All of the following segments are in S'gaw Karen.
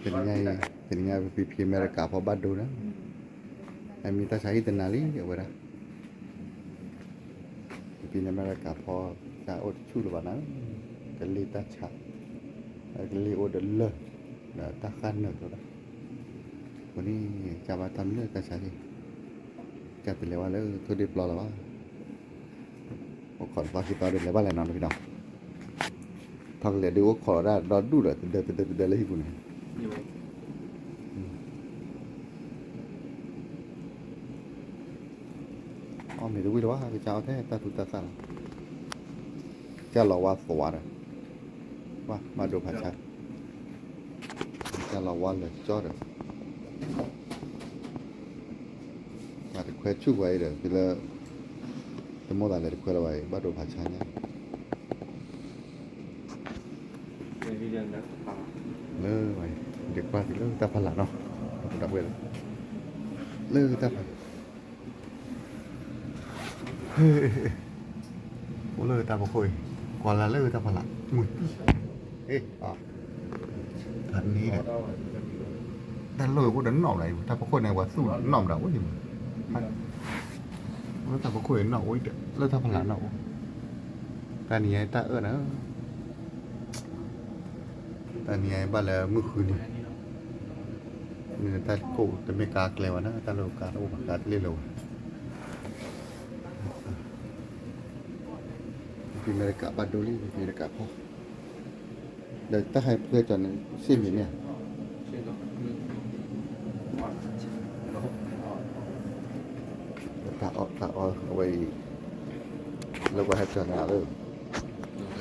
တနံၤညါအံၤ တနံၤညါ ပဖံဖံအမဲရကၤဖီဘၣ်ဒိန့ၣ်, အမံၤတၢ်ဆါဟံၣ်တနၤလံ အဝဲဒၣ် ပဖံဖံန့ၣ် အမဲရကၤဖီ တၢ်အိၣ်တဆူၣ်လၢၤဘၣ်နၤ, ကလ့ၢ်တၢ်ဆါ, ကလ့ၢ်အိၣ်ဒီးလၢၢ်, ဒီးတၢ်ဃၣ်နၢၤကဒီး, အဃိန့ၣ် ကဘၣ်တၢ်မနုၤတၢ်ဆါဟံၣ်, ကတလဲၤဝဲလၢထိၣ်ဒ့ၣ်ပျီလၢၤဘၣ်. အိၣ်ခိးတသီခံသီဒီး လဲၤဘၣ်လဲၤနီၤတဖံနီၤ, ထီၣ်ကလဲၤဒုးအိၣ်ခိးလီၤဒၣ်ဒီဒူၣ်ဒီး တဒၢတဒၢတဒၢလၢဟံၣ်ပူၤန့ၣ်, အီၣ်မ့ၤတဝံၣ်လၢၤဘၣ် ကစၢ်အီၣ်ထဲတၢ်သူတၢ်သၣ်လီၤ, ကစၢ်လီၤဝါသွးဒီး ဝါဘၣ်ဒိဖးဆါ, ကစၢ်လီၤဝါလၢာ်ကၠီဒီး ဘၣ်တခွဲဆူၣ်ဝဲအံၤဒီး ဖဲလၢ တမိၣ်သးလဲၤတခွဲလၢၤဘၣ်အံၤ ဘၣ်ဒိဖးဆါညါ, လၢ ဒ့ကွၢ်တုၤလၢတၢ်ဖးလၢ်နီၤ, ဒၣ်ဝဲလၢ လၢတၢ်ဖး အိၣ်လၢတၢ်ဖီခိၣ်အံၤ ကွၢ်လၢလၢတၢ်ဖးလၢ် မုၢ်တံၢ်, တၢ်န့ၣ်ဒီး တၢ်လီၢ်အိၣ်ဒီးနီၣ်မတၤအံၤ တၢ်ဖီခိၣ်န့ၣ် ပှၤသူၣ်နီၣ်မတၤအိၣ်အံၤမး, လၢတၢ်ဖီခိၣ်အံၤနီၣ်အိၣ်အံၤဒီး လၢတၢ်ဖးလၢ်နီၣ်အိၣ်, တၢ်နံၤအံၤတၢ်အၢၣ်နၤ တၢ်နံၤအံၤဘၣ်လၢမုၢ်ဃုနံၤ, မ့ၢ်တၢ်ကိၣ်တမ့ၢ်ကါကျဲဝဲဒၣ် တၢ်လၢကါတအိၣ်ဘၣ် ကါတလ့ၢ်လၢၤဝဲ, ဖံဖံအမဲရကၤဘၣ်ဒိလံ ဖံဖံအမဲရကၤဖီ, ဒီးတၢ်ဟဲပှဲၤကၠီၤန့ၣ် စ့ၣ်မံၤမ့ၢ်ဧါ, တၢ်အီၣ်တၢ်အီအဝဲအံၤ, လၢပှၤဟဲကၠီၤန့ၣ်လၢ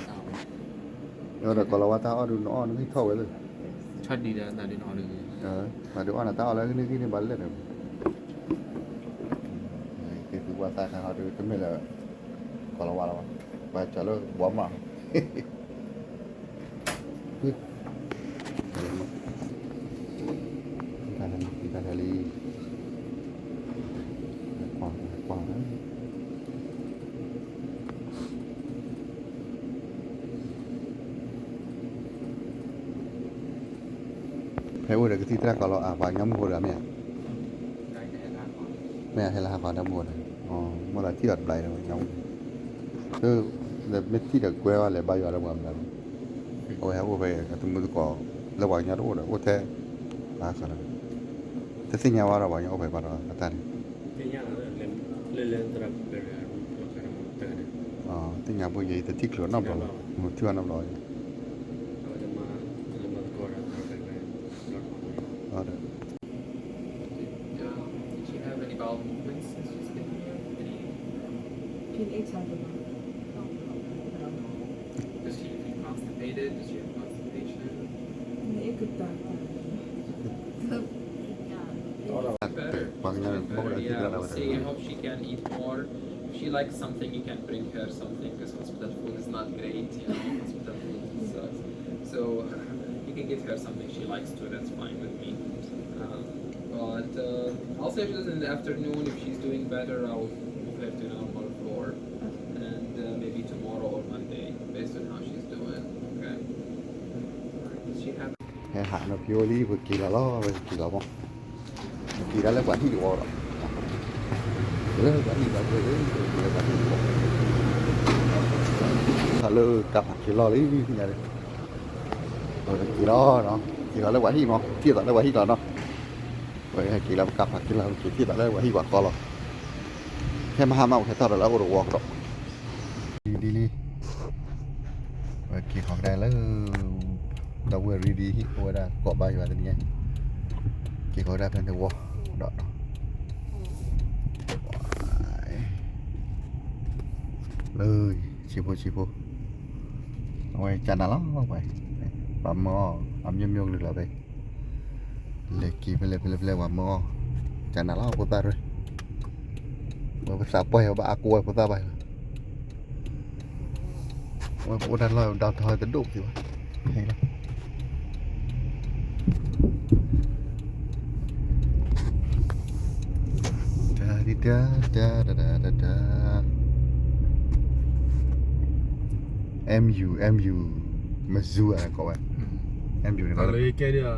ဒီးကိးလီၤဝါတၢ်အီၣ်ဒုး နအီၣ်နဂံၢ်ထီၣ်ဝဲလၢ, ပှၤဒုးအီၣ်နၤတၢ်အီၣ်လၢနဂံၢ်န့ၣ် ဘၣ်လဲၣ်ဒီး, က့ၤသုပှၤသးခါဟီဒုး တမ့ၢ်လၢ ကိးလီၤဝါလီၤဘၣ်, ပှၤကၠီၤလၢဘီမး တၢ်လံ ကွၢ်ကွၢ် ဖဲအိၣ်ဒီးကသံၣ်သရၣ်ကီးလီၤအါ ပှၤကညီမုၢ်ဖိတဂၤမ့ၢ်ဧါ, မ့ၢ်ဟဲလၢဟးဃီတၢ်မုၢ်ဖိဒီး, မိၢ်သးထံၣ်အီၤတဘျီဒီး ပှၤကညီမုၢ်ဖိ, မ့ၢ်ထံၣ်ဒီးကွဲဝဲလဲၤဘါယွၤလၢပှၤမတၤ, အဝဲဟဲအိၣ်ဖဲအတမုၢ်သကိး လၢပှၤကညီတအိၣ်ဒီး အိၣ်ထဲ ဘၣ်ဃးဒီး တသ့ၣ်ညါဝဲဒီးပှၤကညီအိၣ်ဖဲဘၣ်ဒီးအတၢ်န့ၣ် သ့ၣ်ညါဘၣ်ယဲ တထံၣ်ချုးနီတဘျီ, Did she have any bowel movements since she's been here? Any? She's eight times a month. Does she feel constipated? Does she have constipation? Better. Yeah, we'll see. I hope she can eat more. If she likes something, you can bring her something because hospital food is not great, you know. Hospital food sucks. So you can give her something she likes to. That's fine with me. Um, but uh, I'll say just in the afternoon, if she's doing better, I'll move her to normal floor. And uh, maybe tomorrow or Monday, based on how she's doing. Okay. Does she have ဟဲဟးနီၤဖံအိၣ်လံ ပက့ၤလီၤလီၤ ပက့ၤလီၤမး, ပက့ၤဒၣ်လၢပှၤဟံၣ်တဝီဒီး, လၢပှၤဟံၣ်တဝီ, လၢပှၤဟံၣ်တဝီ, လၢကါဖးက့ၤလီၢ်လံ, ပက့ၤလီၤနီၤ, က့ၤလီၤလၢပှၤဟံၣ်မး, ထံၣ်သးလၢပှၤဟံၣ်လီၤနီၤ, ပက့ၤလီၤပကါဖးက့ၤလီၢ် ပက့ၤထံၣ်သးလၢပှၤဟံၣ်ပှၤဃီလီၤ, ဟဲမဟါမး ပဟဲထီၣ်ဒီးလၢအအိၣ်တဝီကဒီး ဒ်လံ, ပက့ၤဃီၤကဒါလၢ ဒီပုၢ်ဝဲၢ်ရံဒံဟံၣ် အိၣ်ဝဲဒၣ်ကိးဘါယွၤတနံၤညါ, က့ၤဃီၤကဒါဖဲန့ၣ်ဝီဒီး လၢဆံးဖိဆံးဖိ, အဝဲကနၤလီၤဝဲ, ပှၤမၢအီၣ် အမျိုးမျိုးကလုာ်လီၤဖဲ လဲၤက့ၤဖဲလဲၣ်ဖဲလဲၣ်ဖဲလဲၣ် ပှၤမၢအီၣ်, ကနၤလီၤဖိသၣ်ရၢ, ဝဲပသးပှၢ်ယၤ ဘၣ်အါကိးဝဲဖိသၣ်ဘၣ်ယၤ, ဝဲပအိၣ်တၢ်လီၢ်ဒီးထီတဒိၣ်ကသ့ဘၣ်, တၢ်ဒံတၢ်တၢ်တၢ်တၢ်တၢ်, MU MU, Mizzou အကိးဝဲ, MU န့ၣ်လီၤ, ကဲဒၣ်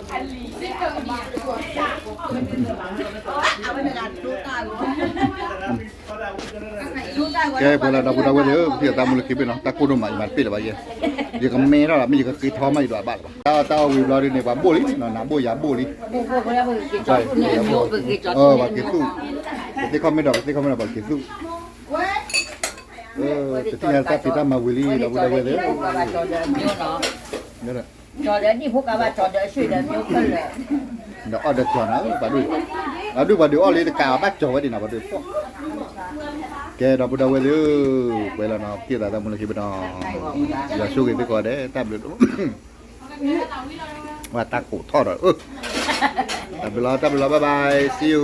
ကဲ ပှဲၤလၢဒီပုၢ်ဒီဝဲၢ်သ့ၣ်ဧၢ, ပထံၣ်အသးမူလၢခံဘ့ၣ်နီၤ, တၢ်ကိၢ်ဒိၣ်မး ယမၤတပ့ၢ်လၢၤဘၣ်ယဲ, ယကမဲထီၣ်ဒီး မ့ၢ်ယကဃ့ထီမး ယဒွးဘၣ်လၢၤဘၣ်. တၢ်အီၣ်တၢ်အီဝံၤဘျီဒ်န့ၣ် ပှၤဘိၣ်လံနီၤ, နၤဘိၣ်ယၤဘိၣ်လံ, ပှၤက့ၤသူၣ်, ကသ့ခီၣ်မ့ၢ်ဒီး ကသ့ခီၣ်မ့ၢ်ဒီး ပှၤက့ၤသူၣ်, တထံၣ်ညါတၢ်ဖံးတၢ်မၤဝံၤလံ ဒီပုၢ်ဒီဝဲၢ်သ့ၣ်ဧၢ. ဒီးအီၣ်ဒီးကၠီၤနီၤ ပှၤဒုၣ်, ပှၤဒုၣ်ပှၤဒုးအီၣ်လံတကးဘၣ်ကၠီၤဝဲဒံးနီၤ ပှၤဒုၣ်. ကဲ ဒီပုၢ်ဒီဝဲၢ်သ့ၣ်ဧၢ, ပှဲၤလီၤနီၤ ပထံၣ်သးတၢ်မူလၢခံဘ့ၣ်နီၤ, ယွၤဆိၣ်ဂ့ၤသုကိးဂၤဒဲး တၢ်ဘျုး, ဝဲတၢ်ကိးထီၣ်ဒီး, တၢ်ဘျုးလီၤ တၢ်ဘျုးလီၤ bye bye see you.